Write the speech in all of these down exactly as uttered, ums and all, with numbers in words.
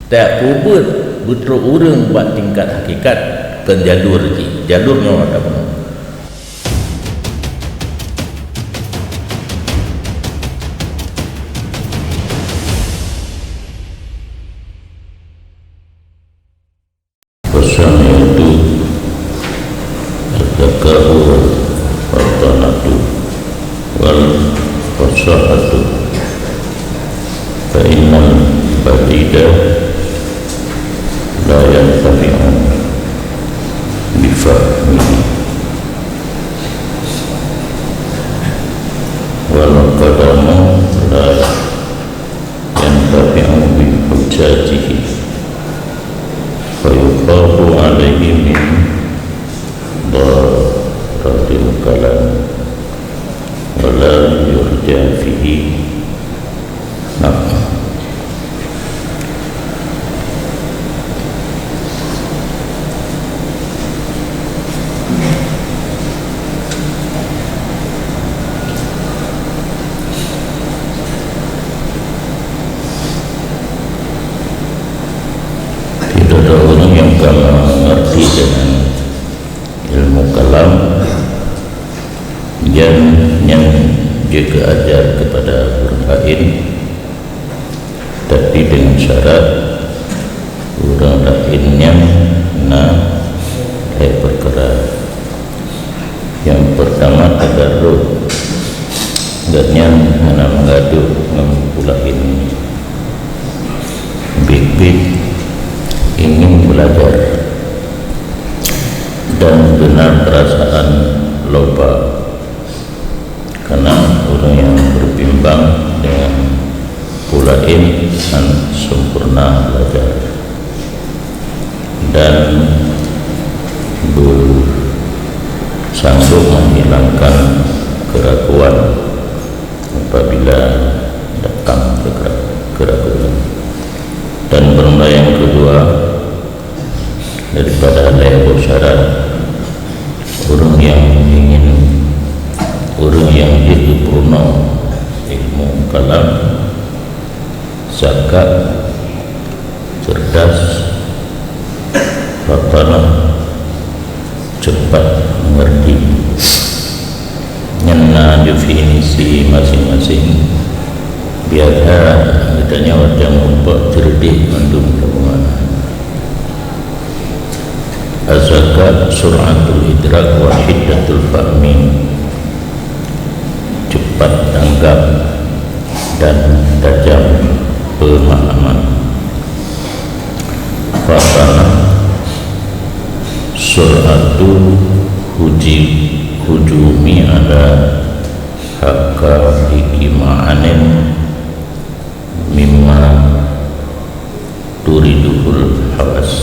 Tak peubuet beutrok ureuëng bak tingkat hakikat, kon jalur jih. Jalur nyoe ata bunoe. Fasami'tu Al-dzaka'u wal fatanatu wal fasahatu, fa innal balida la yantafi'u bi fahmihi, wal qadamu la yantafi'u bi hujjatihi, fa yukhafu alaihi min daradil kalam, wa la yurja fihi naf'un. Tidak ada orang yang kamu mengerti dengan ilmu kalam, dan yang dia ajar kepada orang lain, tapi dengan syarat ureuëng laén nyan na lhée peukara. Nyang peurtama, tadarruj. Gobnyan hana meugadôh ngon peue laén. Biet-biet ingin belajar dan beuna peurasaan loba. Karena ureuëng nyang berbimbang dengan peue laén hana sempurna belajar dan beusanggob menghilangkan keraguan apabila datang kera-, keraguan. Dan perintah yang kedua, daripada lhée boh syarat, ureuëng nyang ingin, ureuëng nyang jeuet geupeurunoe ilmu kalam, zakat, cerdas, fatanah, cepat mengerti. Nyan na definisi masing-masing. Biasa geutanyoe watée meurumpok cerdik mandum teuma. Az-zakat sur'atul idrak wa hiddatul fahmi. Cepat tanggap dan tajam pemahaman. Fatanah sur'atu huji-, hujumi ala haqaiqi ma'anin mimma turiduhul hawas.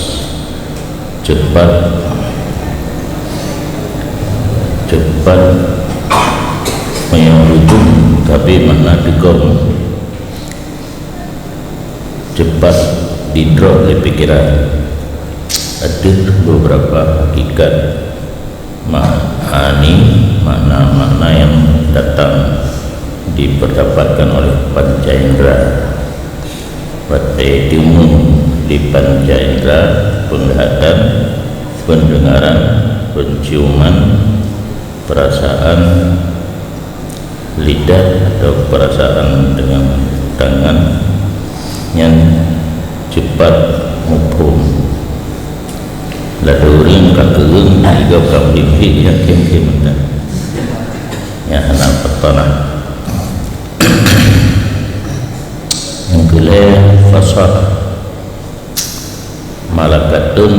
Cepat, cepat meunyoe hujum, tapi makna teugom. Cepat didrop lé pikiran. Ateueh beberapa hakikat ma'ani, makna-makna nyang datang dipeurdapatkan oleh panca indra. Watée teumé di panca indra, penglihatan, pendengaran, penciuman, perasaan, lidah atau perasaan dengan tangan, nyan cepat muphom. Ladôm ureuëng ka keureueng, jigob ka meuhé-hé, nyan khém-khém mantong. Nyan hana fatanah. Nyang keulhée, fasahah. Malakatun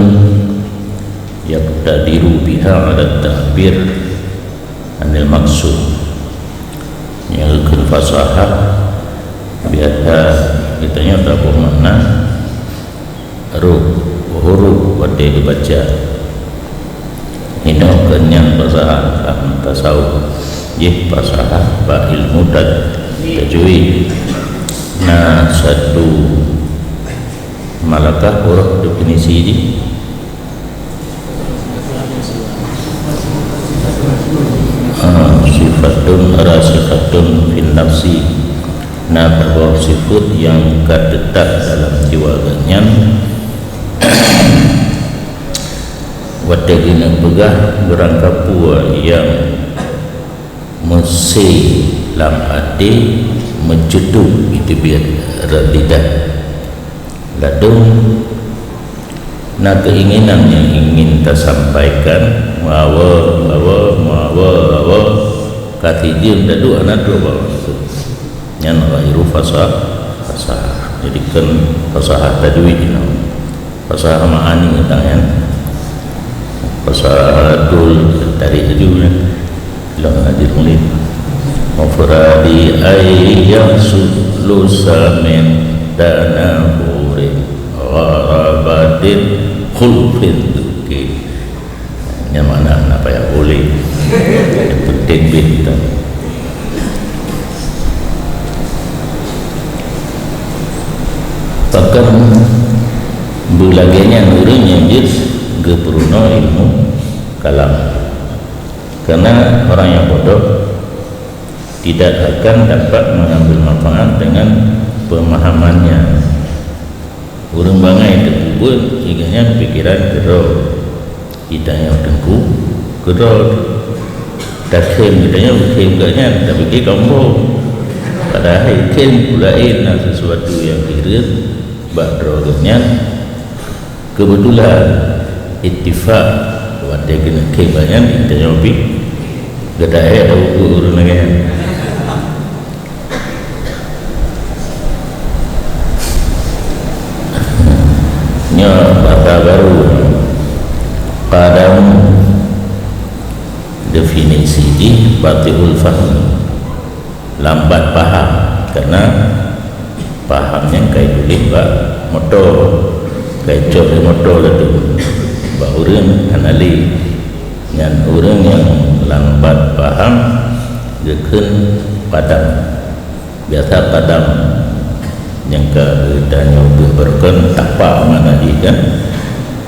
yaqtadiru biha ala ta'bir anil maksud. Nyang geukheun fasahah, biasa geutanyoe taboh makna roh huruf watée geubaca. Inoe keu nyan fasahah lam tasawuf, jih fasahah bak ilmu taj-, tajwid. Na satu malakah, ureuëng definisi jih. Ah, sifatun rasikhatun fin nafsi. Na saboh sifeuet nyang ka teutab dalam jiwa geuhnyan, watée geuneuk peugah, beurangkapeue nyang meusé lam até meucudub jiteubiet rot lidah. Ladôm na keinginan nyang ingin tasampaikan, meuawa, meuawa, meuawa, meuawa, ka sijeuem taduek hana troh bak maksud. Nyan ghairu fasa-, fasahah. Jadi kan fasahah tajwid nyan. Fasahah ma'ani tangan. Fasahatul tadi tuju nyan. Lam hadir mulid. Mufradi ay yahsulusa min tanahurin gharabatin khulfin duki. Nyan makna na payah boleh. Yang penting bintang. Bahkan beulagée nyan ureuëng nyang jeuet geupeurunoe ilmu kalam. Karena orang yang bodoh tidak akan dapat mengambil manfaat dengan pemahamannya. Ureuëng bangai teupeubuet, gobnyan pikiran keudroe. Geutanyoe teungku keudroe. Takhém geutanyoe, khém gobnyan, tapike kambong. Padahai khém peue laén, na sesuatu nyang hireuen bak droe gobnyan. Keubeutulan, ittifak, watée keuneuk khém gobnyan, geutanyoe pih geutanyoe tapeugah ureuëng lagée nyan. Nyoe bahasa baru. Qadam, definisi jih bati'ul fahm, lambat paham, karena paham nyan ka ituléh bak moto, ka icok lé moto laju, bak ureuëng hana lé. Nyan ureuëng nyang lambat paham geukheun qadam. Biasa qadam nyang ka geutanyoe beuh baroekon tapak makna jih kan?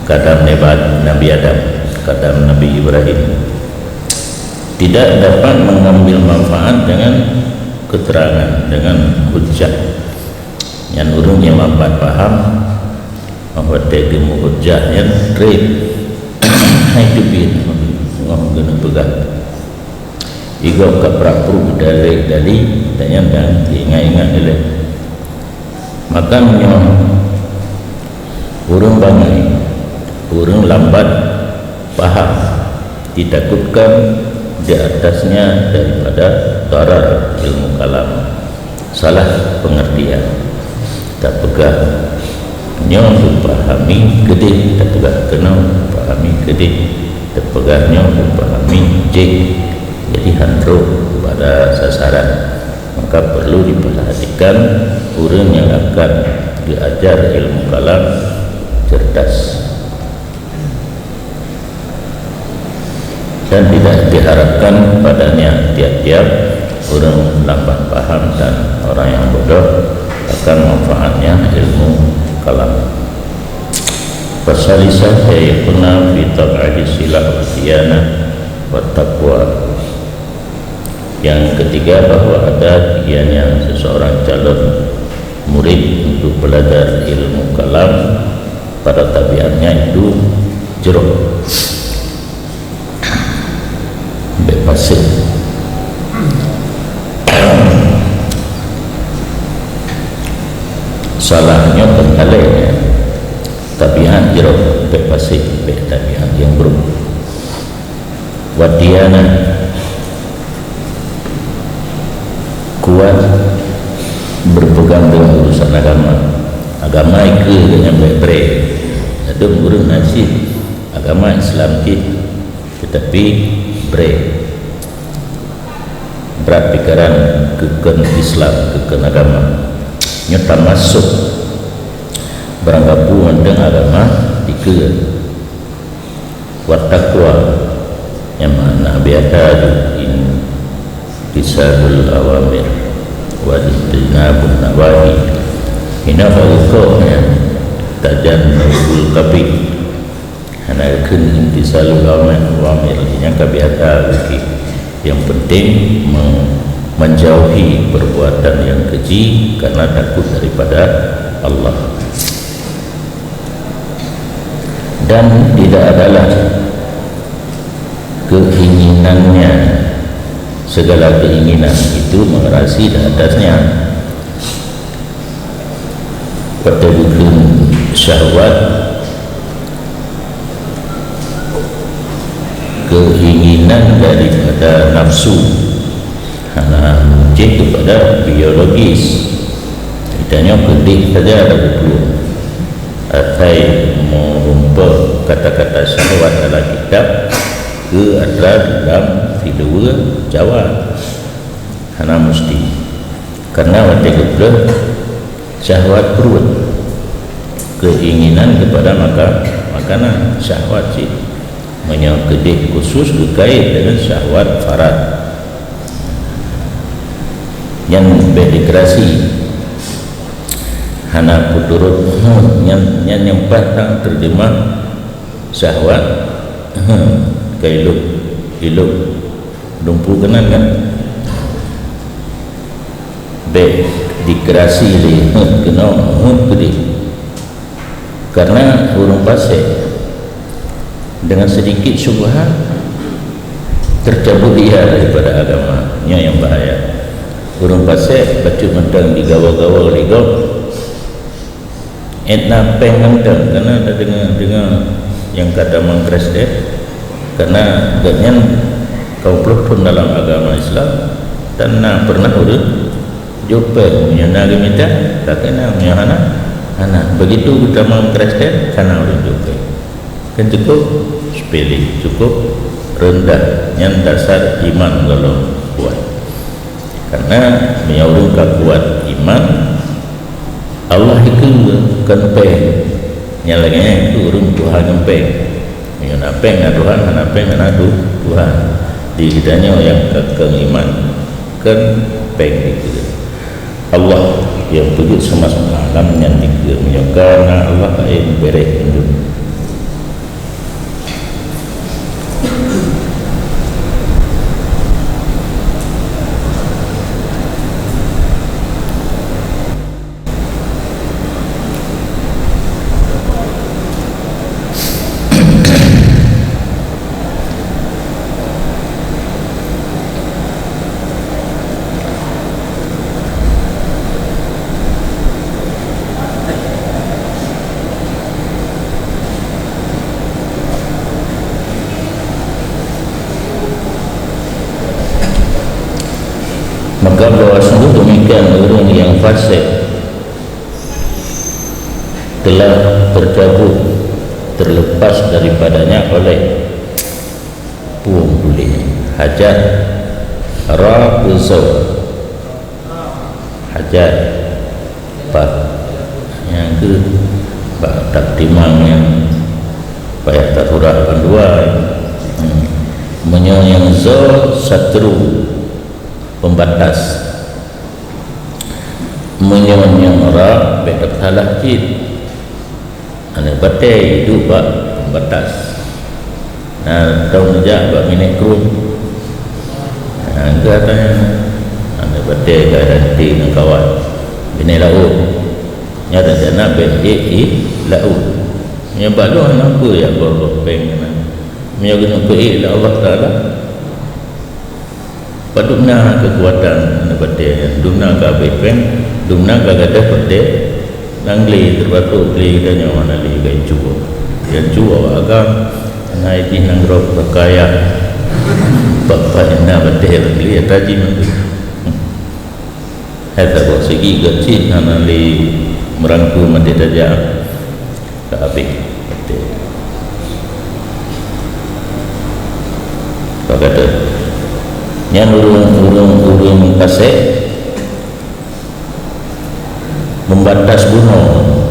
Qadam Nabi, Nabi Adam, qadam Nabi Ibrahim. Tidak dapat mengambil manfaat dengan keterangan, dengan hujjah. Nyan ureuëng nyang lambat paham, watée geumeuhujjah nyan treb. Hai teubiet ngon geuneuk peugah. Igob ka prap pruh dari dali, dan nyan dan ingat-ingat ilée. Maka meunyoe ureuëng bangai, ureuëng lambat paham, ditakutkan di atasnya daripada darar ilmu kalam, salah pengertian. Tapeugah nyoe geupahami keudeh, tapeugah keunoe geupahami keudeh, tapeugah nyoe geupahami jih. Jadi han trok pada sasaran. Maka perlu diperhatikan ureuëng nyang akan geuajar ilmu kalam cerdas. Dan tidak diharapkan padanya tiap-tiap ureuëng lambat paham dan orang yang bodoh akan manfaatnya ilmu kalam. Fasalisah, yaitu fi tab'adi silah wa diyanah wa taqwa. Yang ketiga, bahwa ada kianya seseorang calon murid untuk belajar ilmu kalam, pada tabiatnya itu jroh. Bék paséh. Salahnya pengkalainya. Tabiat jroh, bék paséh, bék tabiat nyang brok. Wa diyanah, kuat berpegang dengan urusan agama. Agama ikeu dengan baik-baik. Ada ureuëng nasib agama Islam cit, tetapi brek, brat pikiran keu kheun Islam, keu kheun agama. Nyoe tamasuk barangkapeue mantong agama dikeue. Wa taqwa, nyang makna biasa jih imtisalul awamir wa ijtinabun nawahi. Hina bak rukok nyan tajannubul qabih. Hana kheun imtisalul awamir, awamir nyan ka biasa jih. Yang penting me-, menjauhi perbuatan yang keji karena takut daripada Allah. Dan tidak adalah keinginannya, segala keinginan itu mengerasi di atasnya. Watée bukon syahwat, keinginan daripada nafsu, hana meunyoe kepada biologis. Geutanyoe keudeh saja ada buku. Asai meureumpok kata-kata syahwat dalam kitab keu atra dalam siluweue Jawa. Hana meusti. Karena watée geupeuleueh syahwat pruet, keinginan kepada maka-, makanan, syahwat cit. Meunyoe keudeh khusus geukait dengan syahwat farad. Nyan bék dikerasi. Hana peuturot nyan, nyan nyang paih tang terjemah syahwat. Ka ilok, ilok dumpu keunan kan. Bék dikerasi lé heuet keunoe, heuet keudeh. Karena ureuëng fasik dengan sedikit syubhat tercabut ia daripada agama. Nyoe nyang bahaya. Ureuëng fasik bacut mantong digawa-gawa lé gob. Étna péng mantong, karena ada dengar-dengar nyang ka tamong Kristen. Karena gobnyan ka ploh thon dalam agama Islam, dan na pernah ureuëng jok péng, meunyoe na geumita, ka keunan, meunyoe hana, hana. Begitu geutamong Kristen, ka na ureuëng jok péng. Kan cukup sepele, cukup rendah. Nyan dasar iman golom kuat. Karena meunyoe ureuëng ka kuat iman, Allah ikeue kon péng. Nyang lagée nyan keu ureuëng tuha ngon péng. Meunyoe na péng na Tuhan, hana péng hana tu-, Tuhan. Di geutanyoe nyang ka keu iman, kon péng dikeue. Allah nyang peujeuet seumasa alam nyan dikeue. Meunyoe ka na Allah laén, beureh indon. Maka bahwa sungguh demikian ureuëng nyang fasik telah tercabut, terlepas daripadanya oleh pueng tuléh hajat ra keu soe. Hajat pat nyang keu bak taktimang nyang payah tasurah bandua. Hmm. Meunyoe nyang soe satru pembatas. Meunyoe nyang ra bék tasalah cit. Aneuk batée duek bak pembatas. Na tông jak bak binéh krueng. Na gata nyan. Aneuk batée ka ranté ngon kawan. Binéh laôt. Nyan rencana bék ék i laôt. Nyan bak lôn hana peue jak goh-goh péng keunan. Meunyoe keuneuk peuék lé Allah Taala. Padub na keukuatan aneuk batée nyan, dum na ka abéh péng, dum na ka gadôh batée, nyang glé teumasok glé geutanyoe hana lé geucue. Geucue awak agam, hana jih nanggroe peukayan. Bak-bak na batée nyang glé, ata jih mandum. Hai saboh sigi geucit hana lé meurangkue maté tajak. Ka habéh. Ka kata, nyan ureuëng, ureuëng, ureuëng fasik membatas bunoe.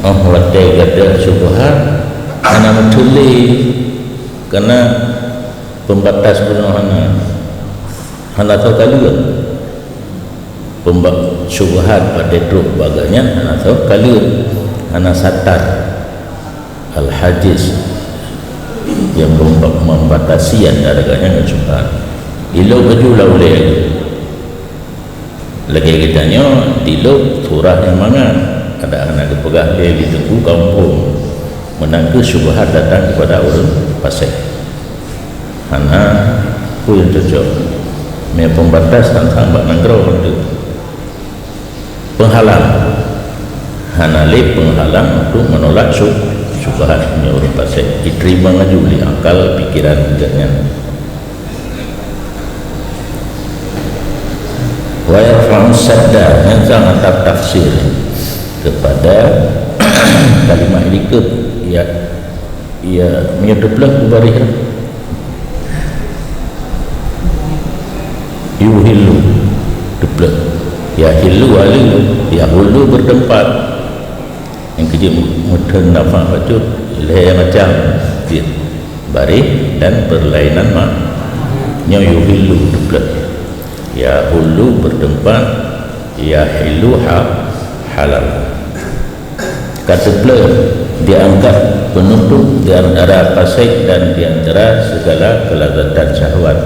Oh, watée gadôh syubhat, hana meuteulé, karena pembatas bunoe hana, hana teukaleueng. Pemba-, syubhat watée trok bak gobnyan hana teuh kaleueng, hana satar al-hajiz nyang memba-, membatasi antara gobnyan ngon syubhat. Ilok laju lam ulée. Lagée geutanyoe dilop surah nyang mangat, adak hana geupeugah lé di teungku kaum phon, meunan kheueh syubhat datang keupada ureuëng fasek. Hana peue nyang cocok. Meunyoe pembatas tantang bak nanggroe tu. Penghalang. Hana lé penghalang untuk menolak syub-, syubhat meunyoe ureuëng fasek. Diterima laju lé akal pikiran geuh nyan. Wa yarfa'u sadda, nyan sangat tafsir kepada kalimat likot. Ya, ya, meunyoe teupleuh mubarih. Yuhillu, teupleuh. Yahillu, halu. Yahullu, bertempat. Nyang keujeuet meutheun nafah bacut, lhée macam jeuet, barih dan perlainan ma-, nyoe yuhillu teupleuh. Yahullu bertempat, yahillu ha-, halal. Ka teupleuh dianggap penutup di antara fasek dan di antara segala kelazatan syahwat,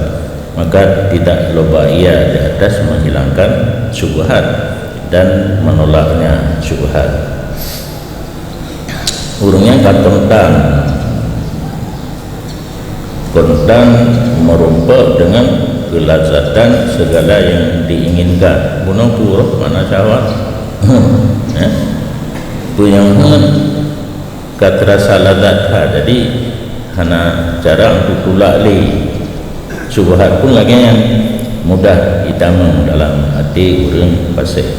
maka tidak loba ia di atas menghilangkan syubhat dan menolaknya syubhat. Ureuëng nyang ka kontan, kontan meureumpok deungon keulazatan segala nyang diinginkan. Bunoe pue roh mana syahwat. Ya. Peue nyang heuet ka teurasa lazat that. Jadi, hana cara untuk tulak lé. Syubhat pun lagée nyan mudah jitamong dalam até ureuëng fasek.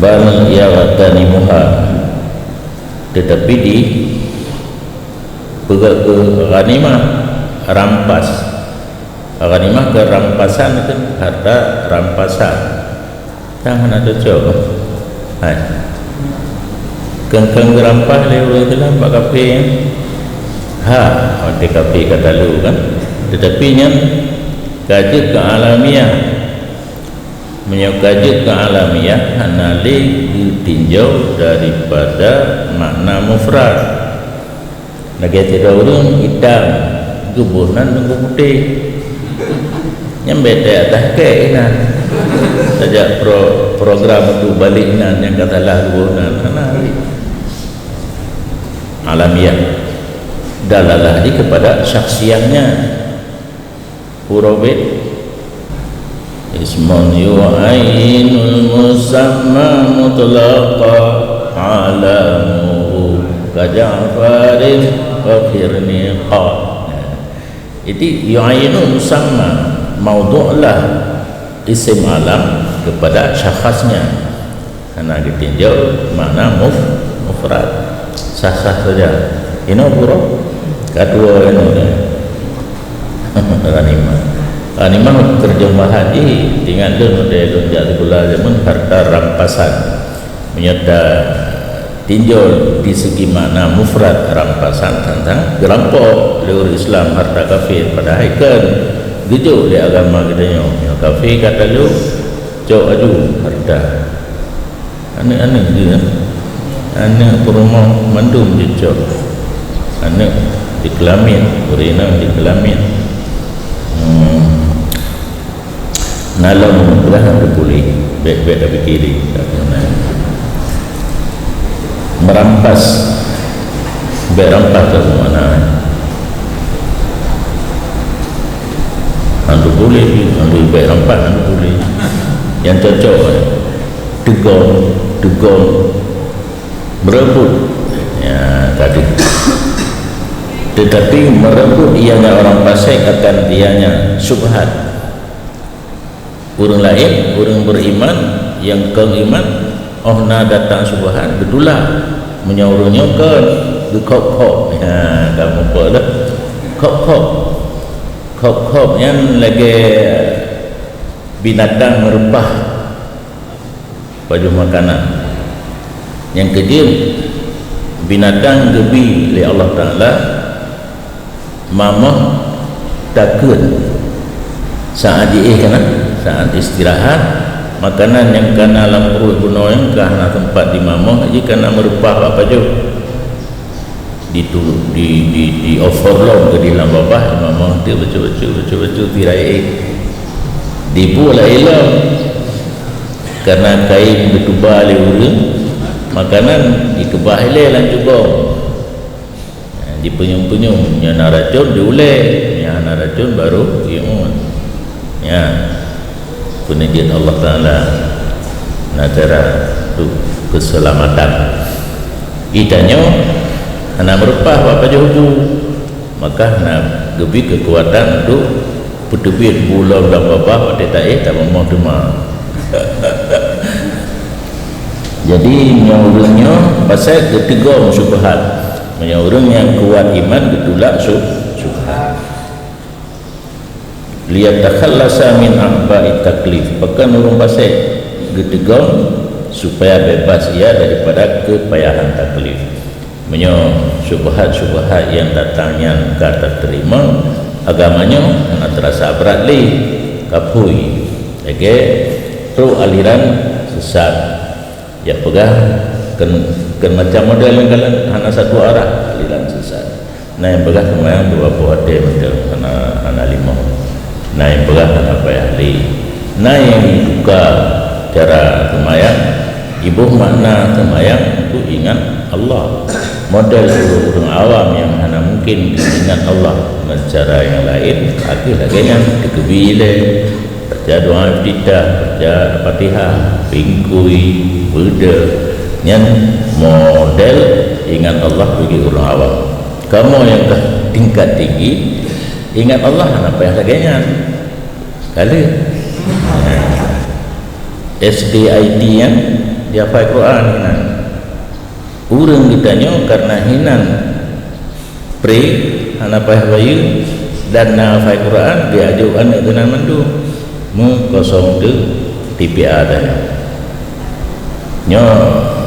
Bal yaghtanimuha. Tetapi di peugah keu ghanimah, rampas. Ghanimah keu rampasan, keu harta rampasan. Kan hana cocok. Hai. Keu-keu geurampas lé ureuëng Islam bak kafé, ya? Ha, watée kafé ka talu kan. Tetapi nyan ka jeuet keu alamiah. Meunyoe ka jeuet keu alamiah, hana lé geutinjau daripada makna mufrad. Lagée sidroe ureuëng itam, geuboh nan teungku putéh. Nyan beda tah kek inan. Tajak pro-, program untuk balik inan nyang ka salah geuboh nan. Hana lé. Alamiah. Dalalah jih kepada syakhsiahnya. Huruf B. Ismun yu'ayyinul musamma mutlaqa alamuhu ka Ja'farin wa Firniqa. Jadi, yu'ayyinul musamma, maudhu'lah isim alam kepada syakhsnya. Hana geutinjau makna muf-, mufrad. Sah-sah saja. Inoe pue roh? Ka tuwoe inoe. Ghanimah. Ghanimah terjemahan jih, ingat lôn, watée lôn jak sikula jameun, harta rampasan. Meunyoe tatinjau di segi makna mufrad rampasan, tantang geurampok lé ureuëng Islam harta kafé, padahai kon. Geujok lé agama geutanyoe. Meunyoe kafé ka talu, cok aju harta. Aneuëk-aneuëk jih, eh? Aneuëk peurumoh mandum jicok. Aneuëk dikeulamin, ureuëng inong dikeulamin. Hmm. Na lom peugah hana teupuléh, bék-bék tapiké deh, tak pernah. Merampas, bék rampas ka makna. Hana teupuléh, hana bék rampas, hana teupuléh. Nyang cocok, eh. Teugom, teugom, meureubeut. Ya, tadi. Tetapi meureubeut ianya orang fasik akan ianya syubhat. Ureuëng laén, ureuëng beriman nyang kon iman, óh na datang syubhat, geutulak. Meunyoe ureuëng nyoe kon, geukhôb-khôb. Ya, kamoe peue dah? Khôb-khôb. Khôb-khôb nyan lagée binatang meureumpah. Pajoh makanan. Nyang keujeuet, binatang geubi lé Allah Taala mamoh takheun. Saát jiéh kana, saát istirahat, makanan nyang kana lam pruet bunoe nyan ka hana teumpat jimamoh, jih kana meureumpah bak pajoh. Ditu-, di, di, di offer lom keudeh lam babah, imam-imam tu bacut-bacut, bacut-bacut, tirai ék. Dibu lah ilom. Karena kain geutuba lé ureuëng, makanan dikeubah ilée lam cugong. Dipeunyum-peunyum, nyang na racun diulée, nyang hana racun baru jiuet. Ya, peuneujeuet Allah Taala na cara untuk keuseulamatan. Geutanyoe hana meureupah bak pajoh bu, maka hana geubri keukuatan untuk peuteubiet bu lom lam babah watée taéh tamumoh teuma. Jadi, meunyoe ureuëng nyoe pasai geuteugom syubhat. Meunyoe ureuëng nyang kuat iman geutulak syub-, syubhat. Liyatakhallasa min a'ba'i taklif. Pakon ureuëng pasai geuteugom supaya bebas ia daripada keupayahan taklif. Meunyoe syubhat-syubhat nyang datang nyan ka tateurimong, agama nyoe hana teurasa brat lé, kapui, lagée trok aliran sesat. Jak peugah keu, keu macam model nyang kalon hana satu arah, aliran sesat. Na nyang peugah seumayang dua boh até mantong hana, hana lima. Na nyang peugah hana payah lé. Na nyang tuka cara seumayang, iboh makna seumayang untuk ingat Allah. Model ureuëng awam nyang hana mungkin ingat Allah ngon cara nyang laén, akhé lagée nyan teukeubile. Baca doa iftitah, baca Fatihah, bingkui, beudeuh. Nyan model ingat Allah bagi ureuëng awam. Kamoe nyang ka tingkat tinggi, ingat Allah hana payah lagée nyan. Ka lheueh. S D I T nyan dihafai Quran nyan. Ureuëng geutanyoe kareuna hinan pré hana payah bayeue dan na hafai Quran, geujok aneuëk geuh nan mandum meukosong teuk T P A tanyoe. Nyoe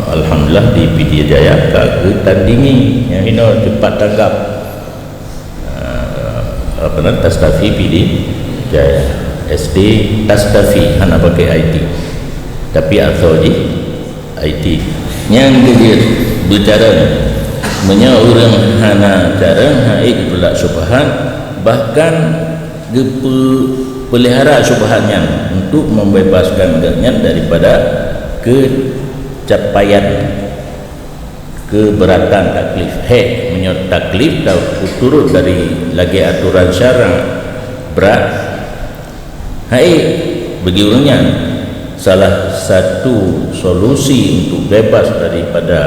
alhamdulillah di Pidie Jaya ka geutandingi nyang inoe cepat tanggap. Ah, apa nan, Tastafi Pidie Jaya. S D Tastafi hana pakai I T. Tapi asoe jih I T. Nyang keujeuet beucarông. Meunyoe ureuëng hana carông, hai geutulak syubhat, bahkan geupeu-, peulihara syubhat nyan untuk membebaskan gobnyan daripada keucapaian. Keubeuratan taklif. Hék, meunyoe taklif ta-, turot dari lagée atoran syara, brat, hai bagi ureuëng nyan. Salah satu solusi untuk bebas daripada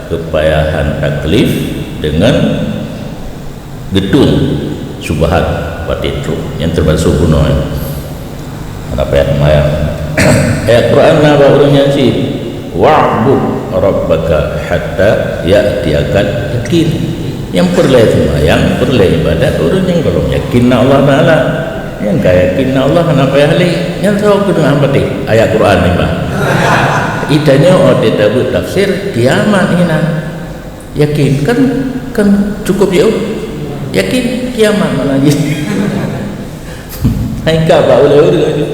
keupayahan taklif dengan geutung syubhat watée trok, nyang teumasok bunoe. Hana payah seumayang. Ayat Quran na bak ureuëng nyan cit, "Wa'bud rabbaka hatta ya'tiyakal yaqin." Nyang peureulée seumayang, peureulée ibadat ureuëng nyang gohlom yakin na Allah Taala. Nyang ka yakin na Allah hana payah lé. Nyang soe keuneuk hamba teh ayat Quran nibak. Geutanyoe watée tabeuet tafsir kiamat inan. Yakin, kan, kan cukup jauh. Yakin kiamat mana jih. Hai ka bak ulée ureuëng aju.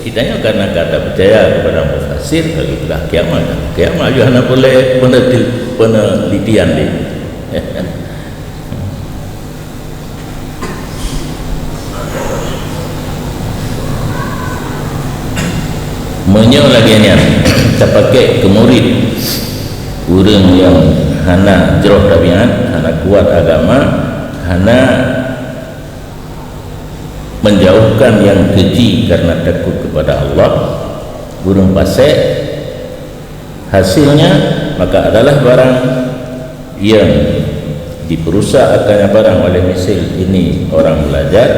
Geutanyoe karena ka tapeucaya kepada mufasir, ka geupeugah kiamat. Kiamat aju hana peureulée peneliti-, penelitian lé. Meunyoe lagée nyan tapakék keu murit, ureuëng nyang hana jroh tabiat, hana kuat agama, hana menjauhkan nyang keji karena takut kepada Allah, ureuëng fasek, hasilnya maka adalah barang yang diperusak akannya barang oleh misil ini orang belajar,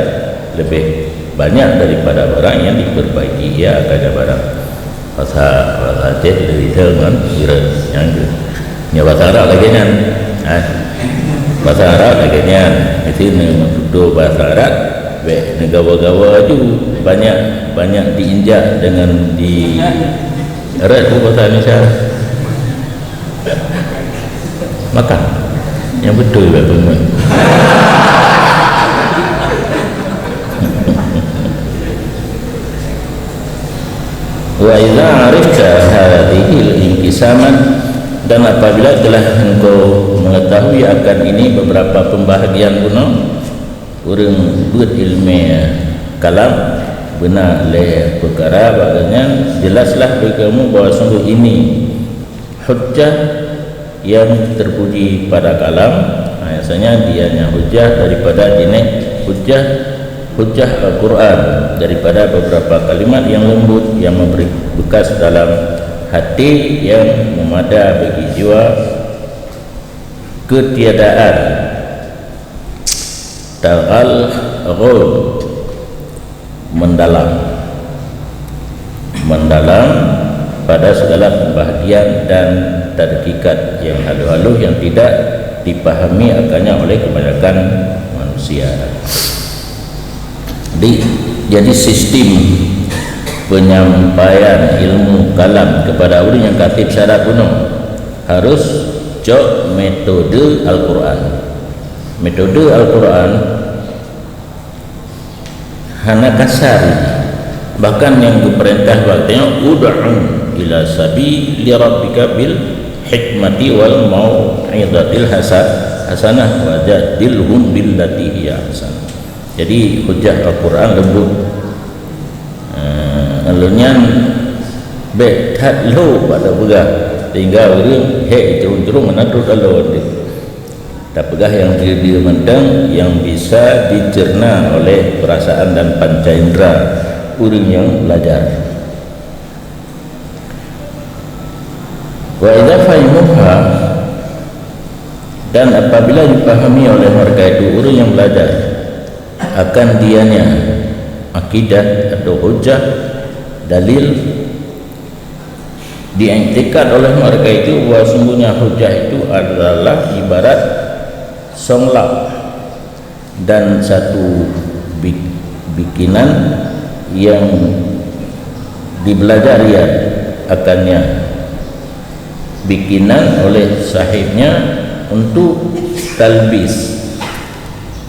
lebih banyak daripada barang yang diperbaiki ia akannya barang. Bahasa, bahasa Aceh lebih ngon ireut nyang tu. Nyoe bahasa Arab lagée nyan. Ha? Bahasa Arab lagée nyan. Mesti neututoe bahasa Arab, bék neugawa-gawa aju. Banyak, banyak diinjak dengan di Rot pun bahasa Indonesia. Makan. Yang betul lah tu. Wa idza arifta hadzihil inqisamat, dan apabila telah engkau mengetahui akan ini beberapa pembahagian gunung, ureuëng beuet ilmu kalam, beuna lé peukara bak nyan, jelaslah bagi kamu bahwa sungguh ini hujjah yang terpuji pada kalam, ha, biasanya dianya hujjah daripada jenis hujjah, hujjah Al-Quran, daripada beberapa kalimat yang lembut yang memberi bekas dalam hati yang memada bagi jiwa ketiadaan. Taghalghul, mendalam, mendalam pada segala pembahagian dan tadqiqat yang halus-halus yang tidak dipahami akannya oleh kebanyakan manusia. Jadi, jadi sistem penyampaian ilmu kalam kepada ureuëng nyang ka tieb syarat bunoe harus cok metode Al-Quran. Metode Al-Quran hana kasar. Bahkan nyang geupeurintah bak tanyoe, "Ud'u ila sabili rabbika bil hikmati wal mau'izatil hasa-, hasanah wa jadilhum billati hiya ahsan." Jadi, hujah Al-Quran leumbut. Eh, lheueh nyan bèk that lhô bak tapeugah, sehingga ureuëng hék jicurông-curông meunan troh taloe. Tapeugah nyang jeuet-jeuet mantong nyang bisa dicerna oleh perasaan dan panca indra ureuëng nyang belajar. Wa idza fahimuha, dan apabila dipahami oleh mereka itu, ureuëng nyang belajar, akan dianya akidah atau hujah, dalil, diiktikad oleh mereka itu bahwa sungguhnya hujah itu adalah ibarat songlap dan satu bi-, bikinan yang dibelajari akannya, bikinan oleh sahibnya untuk talbis,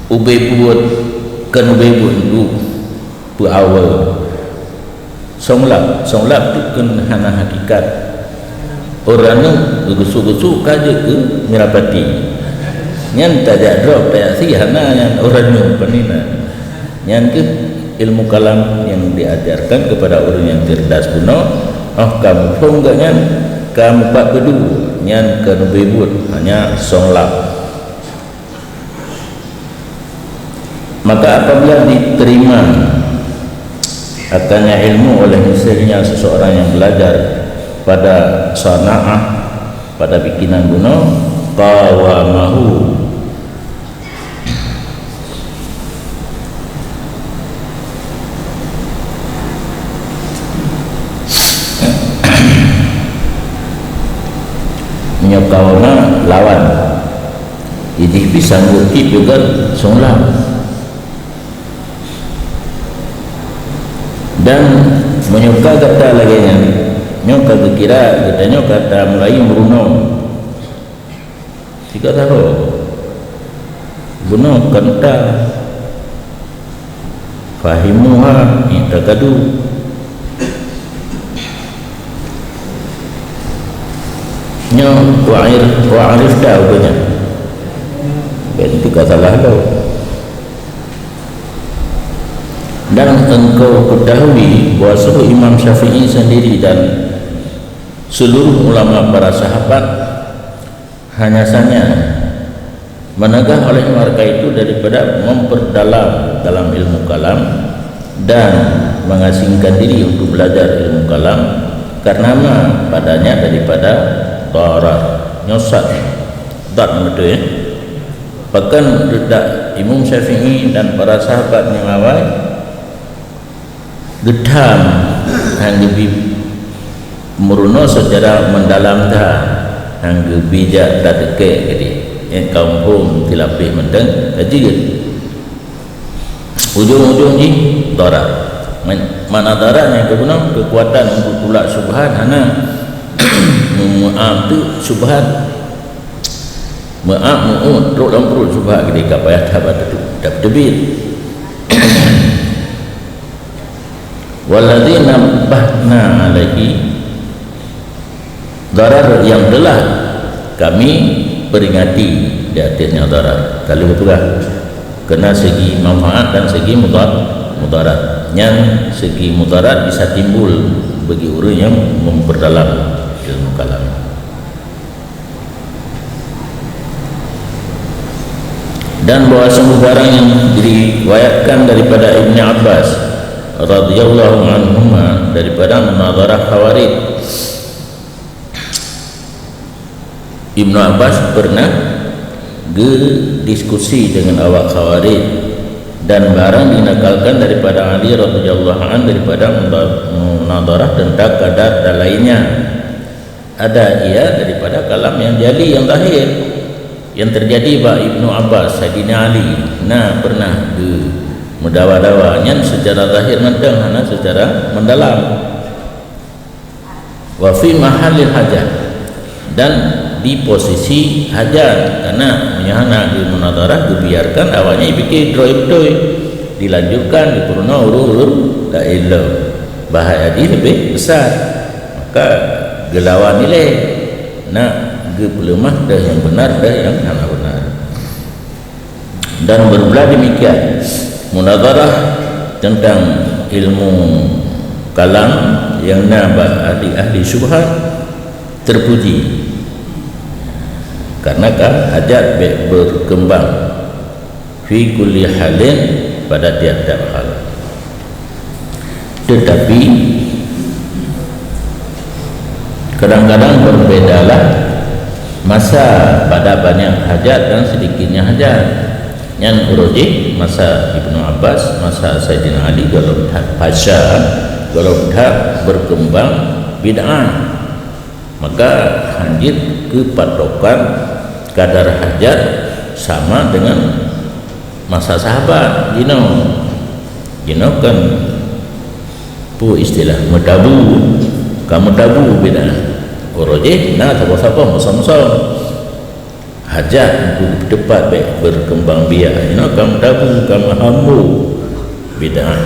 ubé buet, kon ubé buet untuk peuaweue. Songlap, songlap tu kon hana hakikat. Ureuëng nyoe geugusok-gusok ka jeuet keu mirah pati. Nyan tajak droe, tajak sie hana nyan ureuëng nyoe peunina. Nyan keuh ilmu kalam nyang diajarkan kepada ureuëng nyang cerdas bunoe, óh ka muphom gobnyan, ka mupat peudua, nyan kon ubé buet, hanya songlap. Maka apabila diterima akannya ilmu oleh misalnya seseorang yang belajar pada sana'ah, pada bikinan bunoe, qawamahu, meunyoe qawama lawan, idih pih sanggup tieb juga songlap. Dan meunyoe ka gata lagée nyan, nyoe ka geukira geutanyoe ka tamulai meurunoe. Sigoe taroe bunoe kanta fahimuha i'taqadu. Nyoe wa'ir-, wa'arifta ubeuna. Berarti ka salah tu. Dan engkau ketahui bahwa sungguh Imam Syafi'i sendiri dan seluruh ulama para sahabat hanya saja menegah oleh mereka itu daripada memperdalam dalam ilmu kalam dan mengasingkan diri untuk belajar ilmu kalam karena ma padanya daripada darar, nyosat, dat betul ya. Bahkan dedak Imam Syafi'i dan para sahabat nyang awai geutham nyang geubi meurunoe secara mendalam that, nyang geubi jak that deukek geude. Nyang kaum phom tilapeh mantong ka jeuet. Ujong-ujong jih darar. Man-, mana darar nyang keubeuna keukuatan untuk tulak syubhat hana. Meu'ab tu syubhat. Meu'ab meu'ud trok lam pruet syubhat geude ka payah that bak teuteubiet. Walladzi nabbahna alaihi, darar yang telah kami peringati di atasnya darar. Ka lheueh peugah, kena segi manfaat dan segi mudar-, mudarat. Nyan segi mudarat bisa timbul bagi ureuëng nyang memperdalam ilmu kalam. Dan bahwa sungguh barang yang diriwayatkan daripada Ibni Abbas radhiyallahu anhuma daripada munadharah Khawarij. Ibnu Abbas pernah gediskusi dengan awak Khawarij, dan barang dinakalkan daripada Ali radhiyallahu anhu daripada munadharah tentang qadar dan lainnya. Ada ia daripada kalam yang jali, yang zahir, yang terjadi bak Ibnu Abbas, Saidina Ali, na pernah geumeudawa-dawa nyan secara zahir mantong, hana secara mendalam. Wa fi mahallil hajat, dan di posisi hajat, karena meunyoe hana geumunadharah, geubiarkan, awaknyan pikir droe beutôi, dilanjutkan, dipeurunoe ureuëng-ureuëng laén lom. Bahaya jih leubeh besar. Maka geulawan ilée, na geupeuleumah deuh nyang beunar, deuh nyang hana beunar. Dan berulah demikian, munadharah tentang ilmu kalam yang na bak ahli-ahli syubhat terpuji, karena ka hajat bek berkembang fi kulli halin, pada tiap-tiap hal. Tetapi kadang-kadang berbedalah masa pada banyak hajat dan sedikitnya hajat. Nyan uroe jih masa Ibnu Abbas, masa Saidina Ali, golom that fasha, golom that berkembang bid'ah. Maka hanjeuet keupatokan kadar hajat sama dengan masa sahabat jinoe. Jinoe kan peue istilah meutabu, ka meutabu bid'ah. Uroe jih na saboh-saboh meusom-som. Hajat untuk teupat bek berkembang biak. Jinoe ka meutabu, ka meuhambo bid'ah.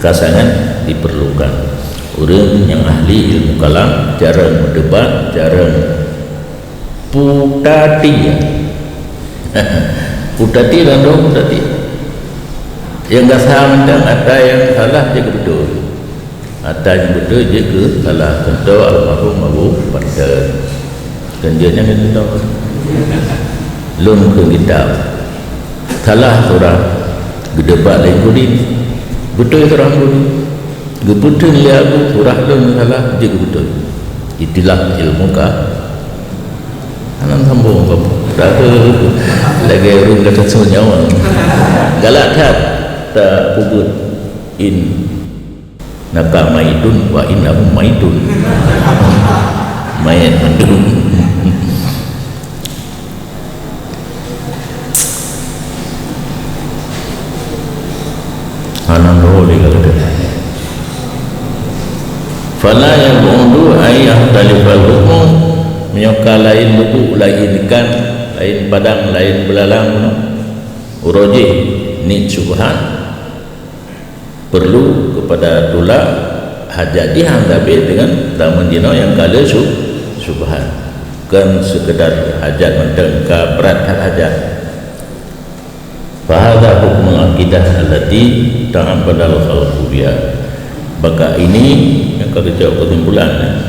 Ka sangat diperlukan ureuëng nyang ahli ilmu kalam, jarang meudebat, jarang putati. Putati dan dong putati. Yang gasa mantong, ata yang salah jeuet keu beutôi. Ata nyang beutôi jeuet keu salah. Contoh almarhum Abu Panten. Kan jeuet nyang contoh. Lôn keu kitab. Salah surah, geudebat lé Gulin. Beutôi surah Gulin. Geupeutheun lé Abu, surah lôn salah, jeuet keu beutôi. Itulah ilmu ka. Hana sambung, sambung. Lagée ureuëng gata soe nyawa. Galak that tapeubuet in. Naka maitun wa innahum maitun. Mait mandum. Hana roh lé ka gata. Fala yab'udu ay yakhtalifal hukmu, meunyoe ka laén lubuk, laén ikan, laén padang, laén beulalang, uroe jih niet syubhat. Perlu keupada tulak hajat jih hana sabé deungon tameuntinoe nyang ka lheueh su-, subhat. Kon seukeudar hajat mantong, ka brat that hajat. Fahadha hukmul aqidah allati ta'abbadal khalqu biha. Maka ini nyang ka geucok keusimpulan.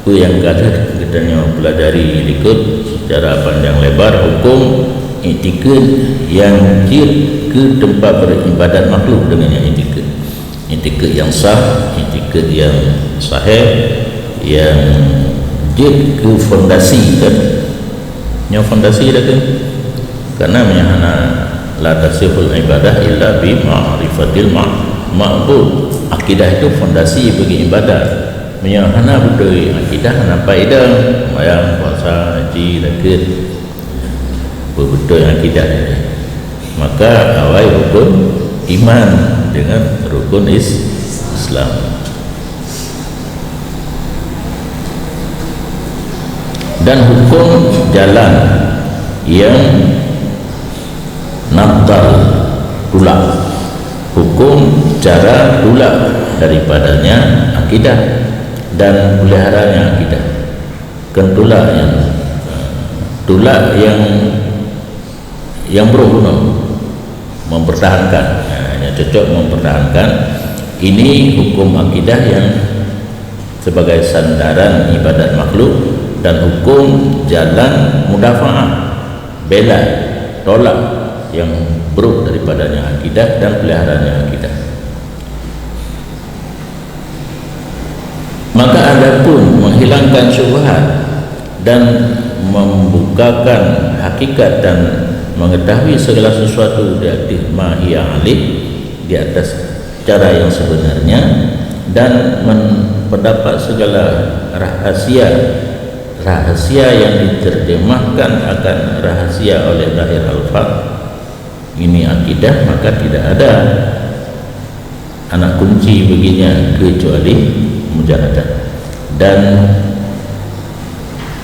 Peue nyang ka lheueh geutanyoe peulajari likot seucara panjang lebar hukôm iktikeuet nyang jeuet keu teumpat beribadat makhluk deungon nyang iktikeuet. Iktikeuet nyang sah, iktikeuet nyang sahih, nyang jeuet keu fondasi, kan? Nyoe fondasi dah kan? Karena meunyoe hana, la tasihul ibadah illa bi ma'rifatil ma-, ma'bud. Akidah itu fondasi bagi ibadat. Meunyoe hana beutôi akidah, hana faedah. Sembahyang, puasa, haji, zakeuet. Beubeutôi akidah nyan. Maka awai rukun iman deungon rukun is-, Islam. Dan hukum jalan yang nabtal, tulak. Hukum cara tulak daripadanya akidah dan peliharanya akidah. Kon tulak nyang, tulak nyang, nyang brôk bunoe. mempertahankan, ya, hanya cocok mempertahankan ini hukum akidah yang sebagai sandaran ibadat makhluk dan hukum jalan mudafaah, bela, tolak yang buruk daripadanya akidah dan peliharanya akidah. Maka adapun menghilangkan syubhat dan membukakan hakikat dan mengetahui segala sesuatu di atas ma hiya alaih, di atas cara yang sebenarnya, dan men-, mendapat segala rahasia, rahasia yang diterjemahkan akan rahasia oleh zahir alfaz, ini akidah, maka tidak ada anak kunci baginya kecuali mujahadah dan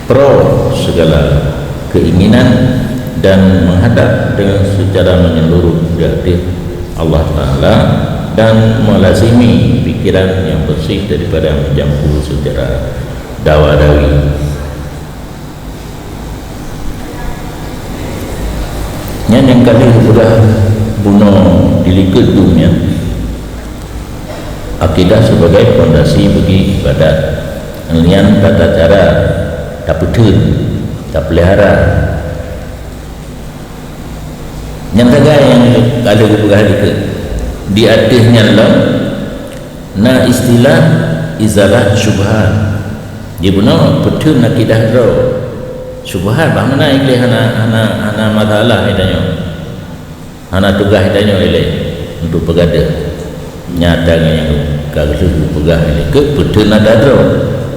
pro segala keinginan dan menghadap dengan secara menyeluruh di hadarat Allah Taala dan melazimi pikiran yang bersih daripada mencampur secara dawa-dawi. Nyan nyang ka lheueh geupeugah bunoe di likot dum nyan, akidah sebagai fondasi bagi ibadat. Nyan tata cara tapeutheun, tapeulihara. Nyang sagai nyang ka lheueh geupeugah dikeue. Di ateueh nyan lom na istilah izalah syubhat. Di bunoe peutheun akidah droe. Syubhat bah meunan ilée hana, hana, hana masalah geutanyoe. Hana tugaih tanyoe ilée untuk peugadeuh. Nyata ngon nyang ka lheueh geupeugah ilée keu peutheun ata droe.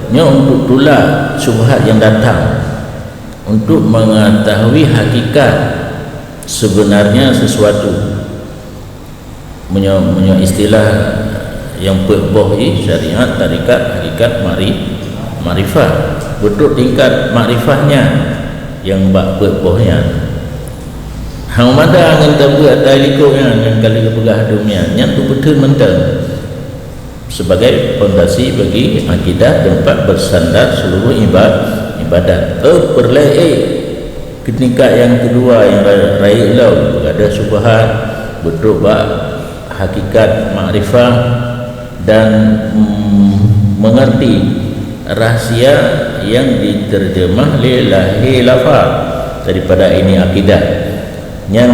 Nyoe untuk tulak syubhat nyang datang, untuk mengetahui hakikat sebenarnya sesuatu. Meunyoe, meunyoe istilah nyang peuet boh jih, syariat, tarekat, hakikat, mari-, makrifah. Beutôi tingkat makrifah nyan nyang bak peuet boh nyan. Hana mada ngon tabeuet ata likot nyan nyang ka lheueh geupeugah dum nyan, nyan teupeutheun mantong sebagai fondasi bagi akidah, tempat bersandar seluruh iba-, ibadat. Oh, peureulée, eh, keu tingkat nyang keudua nyang ra-, rayeuk lom, peugadeuh syubhat, beutôi bak hakikat makrifah dan, mm, mengerti rahsia yang diterjemah lé lahé lafaz daripada ini akidah. Nyan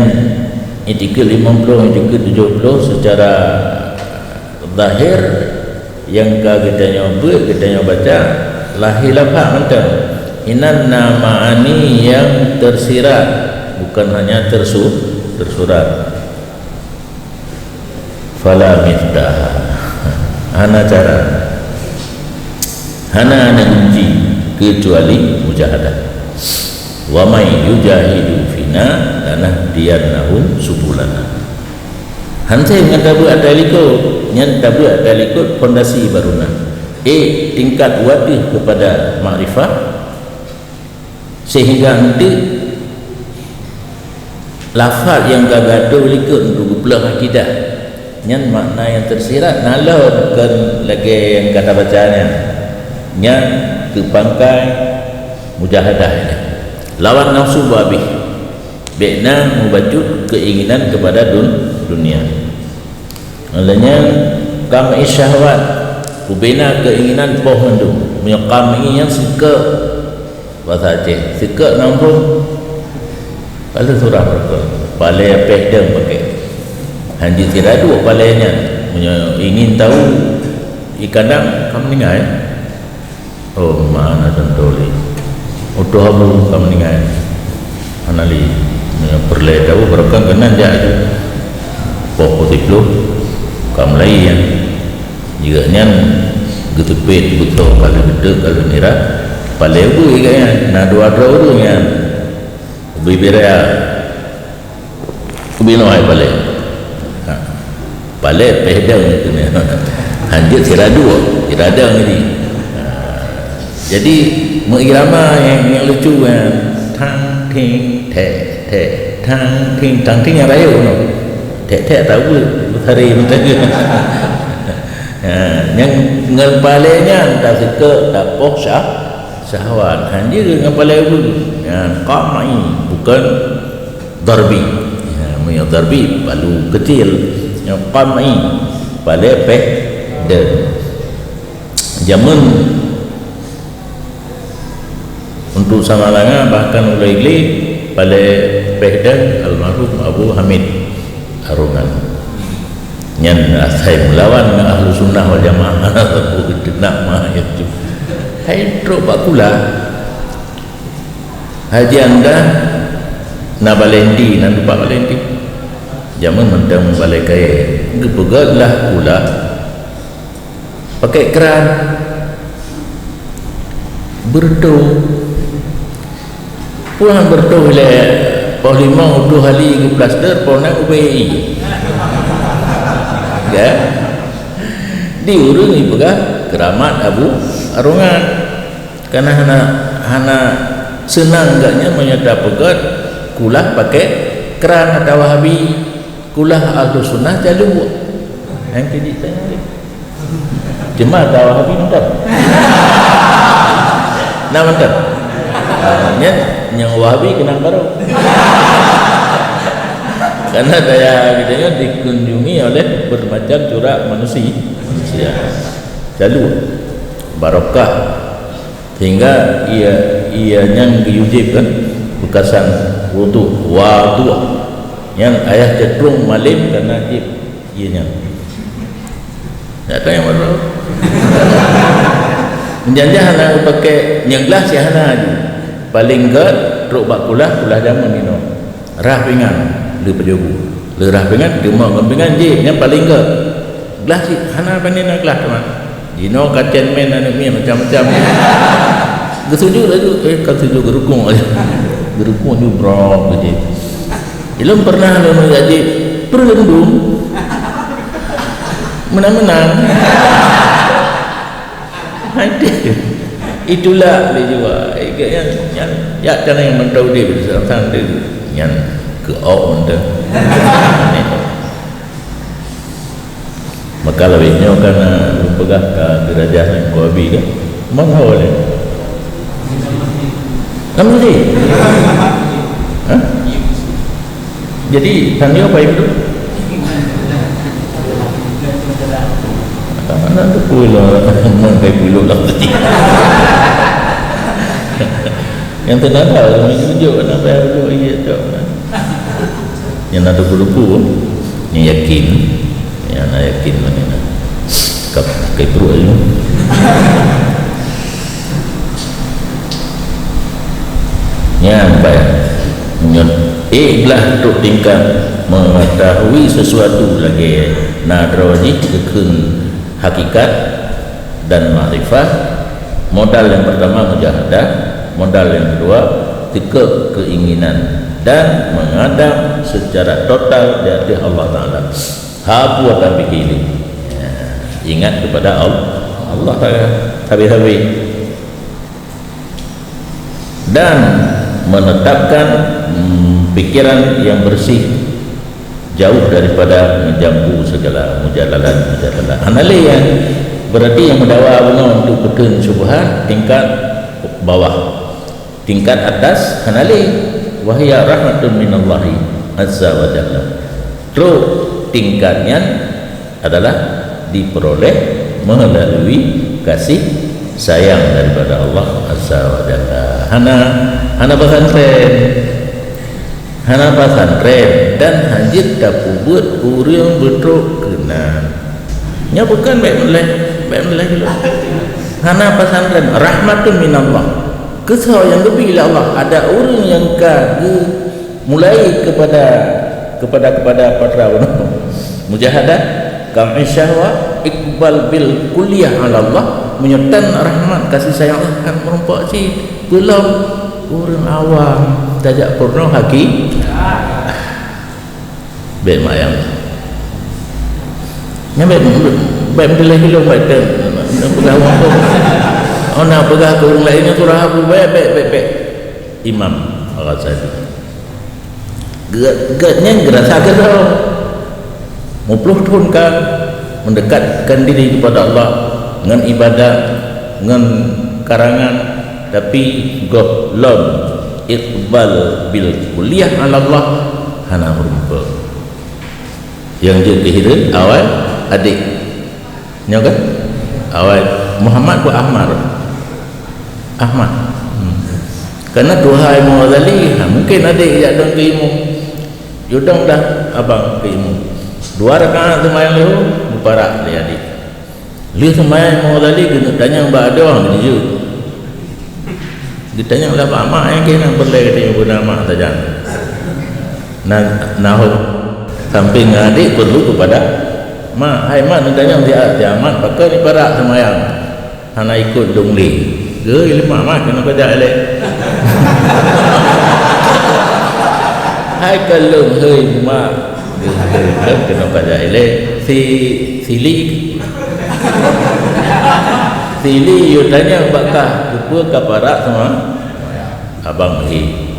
itikeuet limong ploh, itikeuet tujoh ploh secara zahir nyang ka geutanyoe beuet, geutanyoe baca, lahé lafaz mantong. Inan na ma'ani nyang tersirat, bukan hanya tersu-, tersurat. Fala miftah. Hana cara. Hana, hana kunci kecuali mujahadah. Wa may yujahidu fina lanahdiyannahum subulana. Hana ngon tabeuet ata likot, nyan tabeuet ata likot fondasi baru na. Eh, tingkat wateuh kepada makrifah, sehingga eunteuk lafaz nyang ka geuatô likot untuk geupeuleueh akidah. Nyan makna nyang tersirat na lom, kon lagée nyang ka tabaca nyan. Nyan keu pangkai mujahadah nyan. Lawan nafsu babih. Bék na mubacut keinginan kepada dun-, dunia. Lheueh nyan, qam'i syahwat, ubena keinginan poh mandum. Meunyoe qam'i nyan sikeuk, bahasa Aceh, sikeuk nambong, lalu surah rukun. Palée péh deueng pakai. Hanjeuet sira dua palée nyan. Meunyoe ingin tahu, i kadang ka meuninggai. Oh, ma na contoh lé. Utoh abu ka meuninggai. Hana lé. Meunyoe peureulée tahu, barokon keunan jak ju. Poh peusiplôh ka meulai nyan. Jeuet nyan geuteupet, geutoh ka lheueh geuteuk, ka lheueh nira. Palée ubui geuh nyan, na dua droe ureuëng nyan. Ubui bira. Ubinoe hai palée. Ha. Palée péh deueng keunoe. Hanjeuet sira dua, sira deueng jadi. Ha. Jadi, meuirama nyang, nyang lucu nyan. Tang ting, tek, tek, tang ting, tang ting nyang rayeuk nyoe. Tek, tek, tahu, hari mentega. Ha, nyang ngon palée nyan tasikeuk, tapoh syah-, syahwat. Hanjeuet ngon palée ubui. Nyan, qam'i, bukan darbi. Ya, Meunyoe darbi, palu keucil. Nyoe qam'i, palée péh deueng. Jameun untuk Samalanga bahkan ulée glé palée péh deueng almarhum Abu Hamid Arungan. Nyan asai meulawan ngon Ahlussunnah wal Jamaah. Sapeue geuteunak mah itu. Hai trok bak kulah. Haji Anda na balenti, na tupak balenti. Jameun mantong balai kayée, geupeugét lah kulah pakai kran. Beureuto. Pulang beureuto lé poh limong utoh hali geuplaster, poh nam ubé ié. Ya. Di ureuëng ipeugah keuramat Abu Arungan. Karena hana, hana seunang geuh nyan meunyoe tapeugét kulah pakai kran atawa Wahabi. Kulah Ahlussunnah jaluk. Nyang keu jitanyong. Cuma ka Wahabi mantap. Nah, mantap. Ah, nyan nyang Wahabi keunong baru. Karena daya geutanyoe dikunjungi oleh bermacam corak manusia. Manusia. Jaluk. Barokah. Sehingga ié, ié nyan geuyue jieb kan, beukasan wudhu, wadhu. Nyan ayah ceutrong malem kana jieb ié nyan. Ndak tahu nyang mana. Meunjanjah hana geupakai, nyang glah si hana aju. Paleng gét, trok bak kulah, kulah jameun inoe. Rhah pingan, le pajoh bu. Le rhah pingan, teuma ngon pingan jih, nyan paleng gét. Glah cit, hana pane na glah teuma. Jinoe kacén mén aneuk miet macam-macam. Geusujut laju, eh, ka sujut geurukung laju. Geurukung ju brok laju. Ilôn pernah lôn jak jih, peureueng dum. Meunan-meunan. Aduh. Itulah dia jua. Eh, nyan, nyan, yak tanah nyang mantong dia, sang-sang dia. Nyan keu awak mantong. Maka lawét nyoe kan, ah, lôn peugah ka geurajah nyan keu Abi kan. Mang hawa nyan. Lam masjid. Hah? Jadi, tanyoe pai beudôh. Hana teupeue lôn, mon pai beudôh lam masjid. Nyang teunaga, lôn tunjuk na pai beudôh, iya, cok. Nyang na teupeue-teupeue, nyang yakin. Nyang na yakin meunan. Ka pakai pruet laju. Nyan, pai. Nyoe, eh, blah trok tingkat mengetahui sesuatu lagée na droe jih geukheun hakikat dan makrifah. Modal nyang pertama mujahadah, modal nyang kedua teuka keinginan dan menghadap secara total di ateueh Allah Taala. Hapus dan piké lé. Ya, ingat kepada Al-, Allah Taala. Habis-habis. Dan menetapkan, mm, pikiran yang bersih, jauh daripada menjampu segala mujadalah-mujadalah. Hana lé nyan. Berarti nyang meudawa bunoe untuk peukheun syubhat tingkat bawah. Tingkat atas hana lé. Wa hiya rahmatun minallahi azza wa jalla. Trok tingkat nyan adalah diperoleh melalui kasih sayang daripada Allah Azza wa Jalla. Hana, hana pesantren. Hana pesantren dan hanjeuet tapeubuet ureuëng beutrok keunan. Nyoe bukan baik meuleh, baik meuleh dulu. Hana pesantren, rahmatun minallah. Keusoe nyang geubri lé Allah, ada ureuëng nyang ka geu-, mulai kepada, kepada, kepada patra bunoe. Mujahadah, qam'i syahwah, iqbal bil kulliyah ala Allah, meunyoe tan rahmat kasih sayang Allah kan meureumpok cit. Peulom ureuëng awam tajak peurunoe haki. Bék mayang. Nyan bék, bék meuteuleh ilong bék tem. Peugah wong tu. Oh, na peugah keu ureuëng laén nyan surah aku, bék, bék, bék, bék. Imam Al-Ghazali. Gét, gét nyan geurasa keudroe. Muplôh thon ka mendekatkan diri kepada Allah ngon ibadat, ngon karangan, tapi gohlom iqbal bil kulliyah ala Allah hana meureumpok. Nyang jeuet keu hireuen awai adék. Nyoe kan? Awai Muhammad peue Ahmar? Ahmad. Hmm. Karena tuha Imam Ghazali, ha, mungkin adék jak dong keu imum. Judong dah abang keu imum. Dua rakaat seumayang leuhô, geuparak lé adék. Lheueh seumayang Imam Ghazali geuneuk tanyong bak adoe, geujijeuet. Geutanyong lah bak mak, nyang keunan peureulèe geutanyoe guna mak sajan. Na, na hom sampéng ngon adék peurlu keupada mak. "Hai mak, neutanyong siat, siat mak, pakon jiparak seumayang hana ikot lôn lé?" "Geu, ileumak mak, keunoe kajak ilèe." "Hai ka lôn, hei mak." Keunoe ka jai lé si Sili. Sili yue tanyong bak kah, keupeue ka parak teuma? Abang meuhi.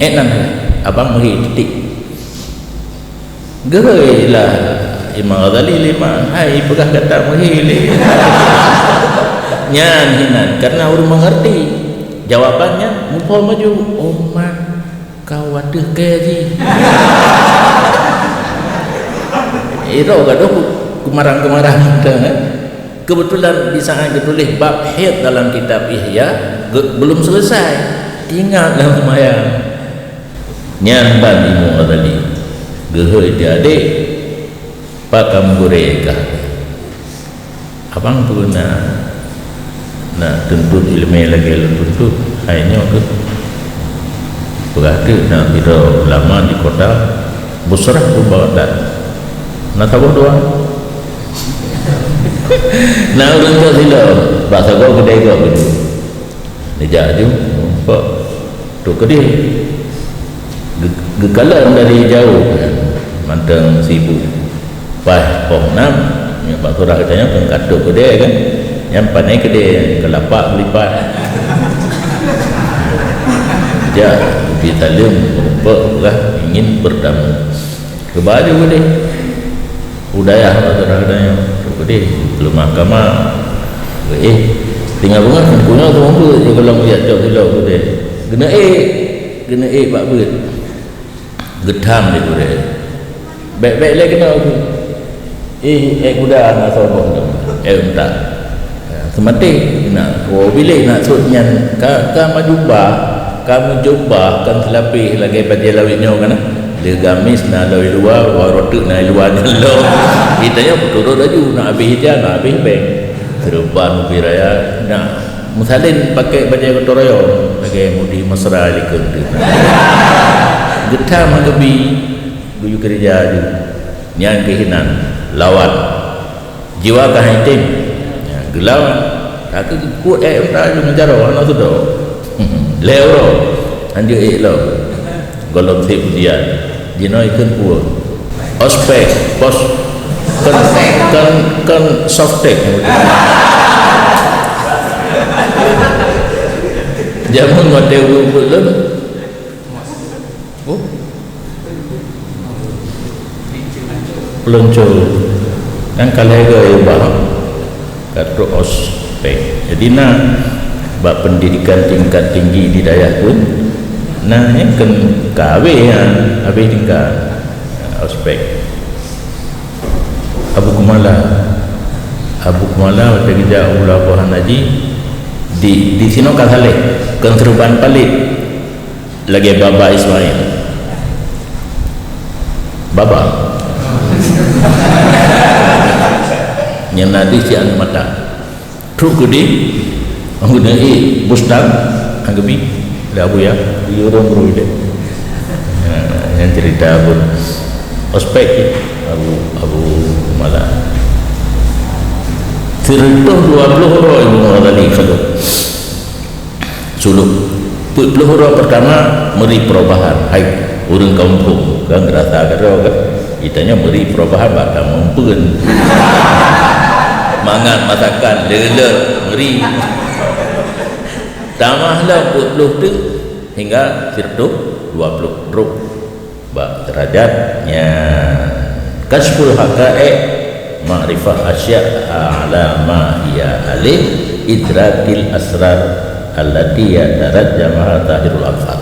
Eh, nan, abang meuhi titik. Geuhôi lah Imam Ghazali lima, hai peugah gata meuhi lé. Nyan hinan, karena ureueng mengerti. Jawaban nyan muphom laju. Oh, mak. Kau ateueh kèe jih. Iro gadoh keumarang-keumarang tu, eh. Kebetulan di saat geutuléh bab haid dalam kitab Ihya, ge-, belum selesai. Ingat lam seumayang. Nyan ban Imam Ghazali. Geuhôi di adék, "Pakon gurèe kah?" Abang peue na, na tuntut ileumèe lagèe lôn tuntut? Hai nyoe keuh. Peugah teuk na sidroe ulama di kota Busrah pun Baghdad. Na saboh dua. Na ureueng cok silop, bak sagoe keudè gob. Neujak aju, muphom. Trok keudeh. Geu-, geukalon dari jauh, mantong sibuk. Paih poh nam, nyoe bak surah geutanyoe kan ka trok keudè kan. Nyan pané keudè, keulapak meulipat. Jak, geubi saleuem, meurumpok, peugah ingin bertamu. Geuba aju keudeh. U dayah bak surah geutanyoe. Trok keudeh, peuleumah kama. Eh, tinggai beungoh, keunoe teumeupeue, sigohlom jak cok silop keudeh. Geuneuk ék, geuneuk ék bak beuet. Geutham lé gurèe. Bèk-bèk lé keunoe. Eh, ék kuda na soe boh nyoe. Ék unta. Seumaté na, oh, bilék na sot nyan ka, ka meujubah, ka meujubah, kon seulapéh lagèe bajèe lawét nyoe kan. Lé gamis na lom i luwa, uroe teuk na i luwa nyan lom. Geutanyoe peuturot laju, na abéh ija, na abéh beng. Seuruban ubé raya, na meusalin pakèk bajèe gotong royong, lagèe mudi mesra likot teuk. Geutham geubi, geuyue keureuja aju. Nyan keuh hinan, lawan. Jiwa ka han item. Nyan, geulawan. Ka keuh geukut ék unta aju meujaroe, hana seudok. Lhèe uroe, han jeuet ék lom. Gohlom sép ujian. Jinoe ikheun peue? Ospek, pos, kon, kon, kon softek. Jameun watèe ureueng buet lôn. Oh. Peuluncur. Nyang ka lhèe goe ubah. Ka trok ospek. Jadi na bak pendidikan tingkat tinggi di dayah pun, na nyang keu ka habéh nyan, habéh tingkat. Ospek. Abu Kumala. Abu Kumala watèe geujak u Labuhan Haji, di, di sinoe ka saleh, kon seuruban palét lagèe baba Ismail. Baba. Nyang na deuh cit aneuk mata. Trok keudeh, anggô neuék bustang, anggô bi, lé Abuya, di ureueng beurui deh. Ha, nyan cerita Abu Ospek, Abu, Abu Mala. Sireutôh dua ploh uroe Imam Ghazali kheun. Suluk. Peuet ploh uroe peurtama meuri perubahan. Hai, ureueng kamoe phon, kan geurasa keudroe kan? Geutanyoe meuri perubahan bak tamong peuen. Mangat masakan leulet meuri. Tamah lom peuet ploh teuk hingga sireutôh dua ploh trok. Bak derajat nyan. Kasyful haqaiq, ma'rifah asya' ala ma hiya alaih, idrakil asrar allati yatarajjamaha zahirul alfaz.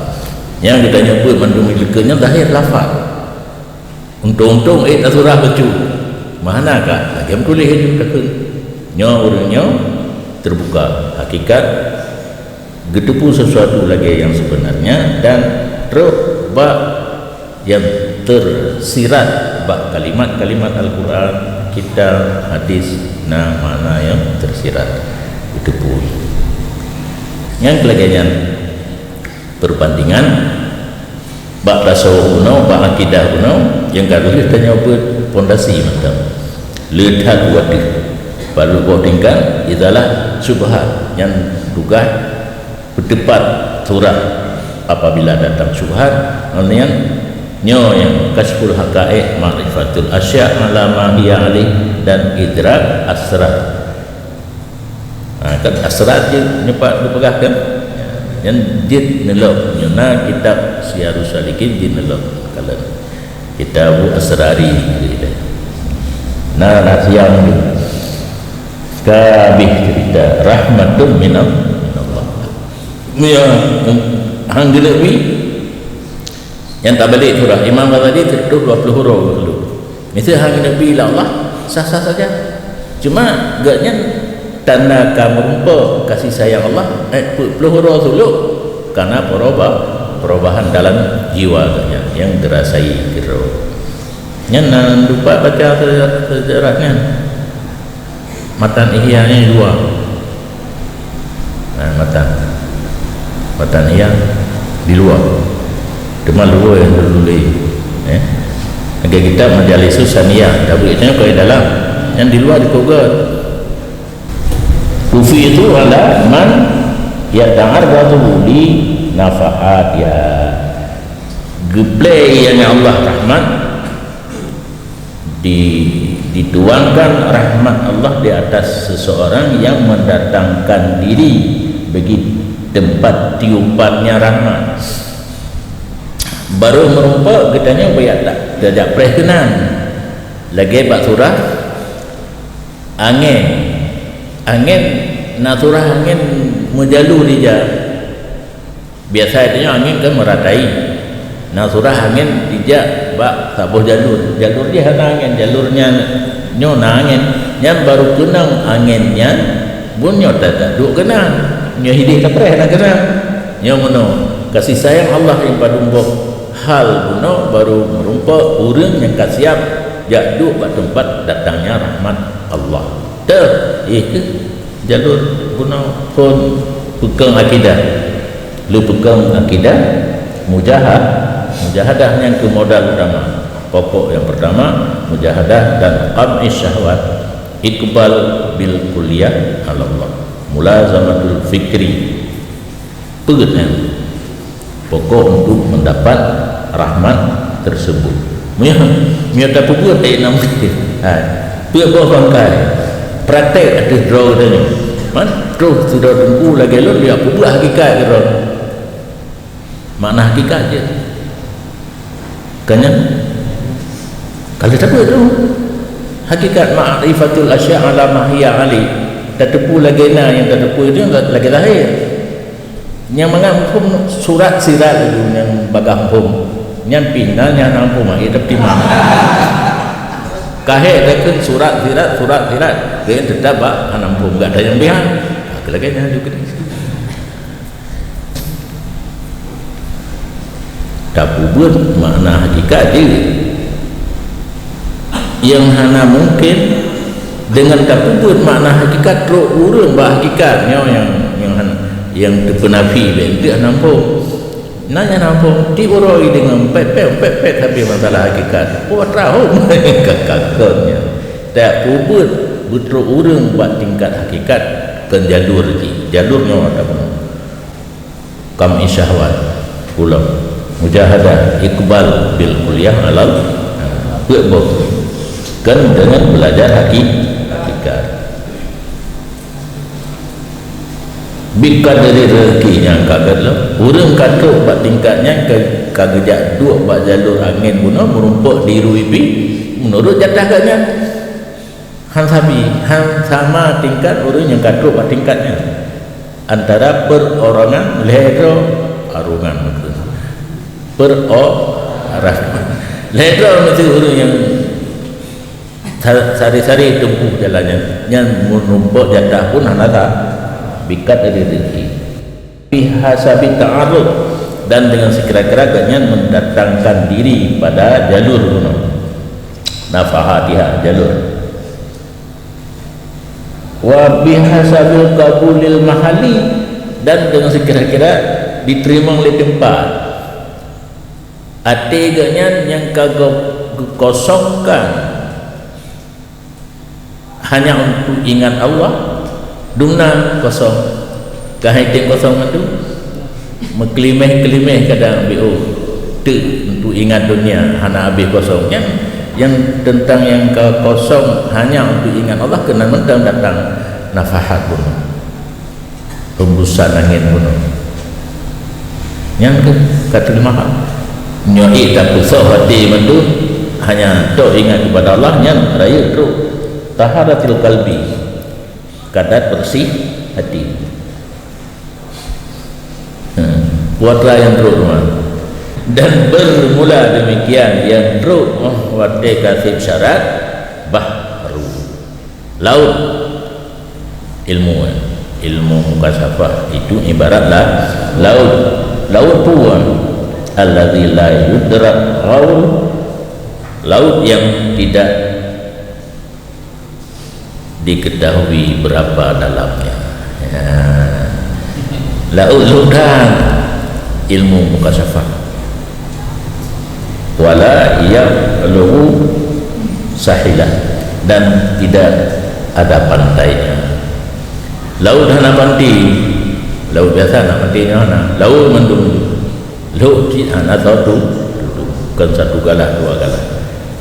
Nyang geutanyoe beuet mandum jikheun nyan zahir lafaz. Untông-untông ék tasurah bacut. Meuhana ka, lagèe meutuléh laju takheun. Nyoe ureueng nyoe teubuka hakikat, geuteupeue sesuatu lagèe nyang sebenarnya dan trok bak nyang teusirat bak kalimat-kalimat Al-Quran, kitab, hadis, na makna nyang teusirat geuteupeue. Nyang lagèe nyan peubandingan bak tasawuf bunoe, bak akidah bunoe, nyang ka lheueh tanyoe beuet pondasi mantong. Le that u ateueh, baru boh tingkat izalah syubhat nyang tugaih peuteupat surah apabila datang syubhat, nyan nyoe nyang kasyful haqaiq, ma'rifatul asya' ala ma hiya alaih, dan idrak asrar. Ha, kan asrar jeuet nyoe pat geupeugah kan? Nyan jeuet neulok, nyoe na kitab Siyarus Salikin jeuet neulok. Kalon kitab Asrari, na rahsia nyoe. Kabeh cerita rahmatun minal-, minallah. Ya, hang geuleubi. Nyang tabalek surah Imam Ghazali seratus dua puluh uroe dulu. Miseu hana Nabi ila Allah, sah-sah saja. Cuma gobnyan tanda ka meurumpok kasih sayang Allah, eh, peuet ploh uroe sulok, karena peruba-, perubahan dalam jiwa gobnyan nyang teurasai keudroe. Nyan na lupa baca se-, sejarah nyan. Matan Ihya nyan di luwa. Nah, matan. Matan Ihya di luwa. Teuma luwa nyang dulu lé. Eh? Lagèe kitab Majalisus Saniyah, tapi itu nyang di dalam. Nyang di luwa cukup gèt. Kufi itu adalah man yata'arradu li nafahatiha. Geuplé ianya Allah rahmat di-, dituangkan rahmat Allah di atas seseorang yang mendatangkan diri bagi tempat tiupannya rahmat. Baru meurumpok geutanyoe beuyak ta-, tajak preh keunan. Lagèe bak surah angén. Angén, na surah angén meujalu ija. Biasa tanyoe angén kan meuratai. Na surah angén ijak bak saboh jalur. Jalur jih hana angén, jalur nyan nyoe na angén. Nyan baru keunong angén nyan, bunoe ta-, taduek keunan. Nyoe hidéh tapreh na keunan. Nyoe meunoe, kasih sayang Allah nyang padum boh hal bunoe baru meurumpok ureueng nyang ka siap jak duek bak teumpat datangnya rahmat Allah. Teuh, éh keuh. Jalur bunoe phôn peukong akidah. Le peukong akidah, mujahad-, mujahadah nyang keu modal utama. Pokok nyang pertama, mujahadah dan qam'i syahwat, iqbal bil kulliyah ala Allah, mulazamatul fikri. Peue nyan? Pokok untuk mendapat rahmat tersebut. Meunyoe, meunyoe tapeubuet, eh, nam, hai, peuet boh bangkai. Praktek ateueh droe geutanyoe. Man, troh sidroe teungku lagèe lôn, dia peubuet hakikat keudroe. Makna hakikat jih. Kan nyan? Ka lheueh tapeubuet tu. Hakikat ma'rifatul asya' ala ma hiya alaih. Tateupeue lagèe na nyang tateupeue tu lagèe zahir. Nyang mangat muphom surat sirat laju nyang bagaih muphom. Nyan pih na nyang hana muphom, akhé tapeutimang. Ka hék takheun surat sirat, surat sirat, gobnyan teutap bak hana muphom, gata nyang bihan. Ha, keu lagèe nyan juga di situ. Tapeubuet makna hakikat jih. Nyang hana mungken deungon tapeubuet makna hakikat trok ureueng bak hakikat nyoe nyang, nyang han-, nyang teupeunafi bèk enteuk hana muphom. Na nyang hana muphom, tiep uroe deungon pet-pet, pet-pet habéh masalah hakikat. Putra hom ka kakon nyan. Tapeubuet beutrok ureueng bak tingkat hakikat kon jalur jih. Jalur nyoe tapeubuet. Qam'i syahwat, ulang. Mujahadah, iqbal bil kulliyah alal, ha, peuet boh. Kan deungon belajar haki-, hakikat. Biqadri rezeki nyang ka gèt lom. Ureueng ka trok bak tingkat nyan ka, ka geujak duek bak jalur angén bunoe meurumpok di rui pih meunurot jatah gobnyan. Han sabi, han sama tingkat ureueng nyang ka trok bak tingkat nyan. Antara perorangan lhèe droe, arongan meukeuen. Perorangan. Lhèe droe meusti ureueng nyang sa-, sari-sari teumpuh jalan nyan, nyan meunumpeuk jatah pun hana sa-, bikat dari rezeki. Bihasabi ta'arud, dan dengan sekira-kira gobnyan mendatangkan diri pada jalur bunoe. Nafahatiha, jalur. Wa bihasabil qabulil mahalli, dan dengan sekira-kira diterima oleh tempat. Até gobnyan nyang ka geu-, geukosongkan hanya untuk ingat Allah, dumna kosong. Ka hai tem kosong mandum. Meukelimeh-kelimeh kadang B O. Teuk untuk ingat dunia, hana habéh kosong. Nyan, yang tentang yang ka kosong hanya untuk ingat Allah, keunan mantong datang nafahat bunoe. Hembusan angén bunoe. Nyan keuh ka teurimong. Nyoe ék tapeusoh até mandum, hanya tok ingat kepada Allah, nyan rayeuk trok. Taharatil qalbi, kadat bersih hati. Hmm. Putra yang trok rumah. Dan bermula demikian yang trok, oh, watèe ka sép syarat, bahru. Laut. Ilmu, eh. Ilmu mukasyafah itu ibaratlah laut. Laut pun alladzi la yudrak ghaul. Laut yang tidak diketahui berapa dalamnya. Ya. Laut lautan ilmu mukasyafah. Wala yablughu sahila, dan tidak ada pantainya. Laut hana panti, laut biasa hana panti nyoe hana. Laut mandum, laut cit hana satu, bukan satu galah, dua galah.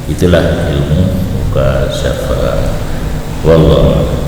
Itulah ilmu mukasyafah. Wallahu a'lam.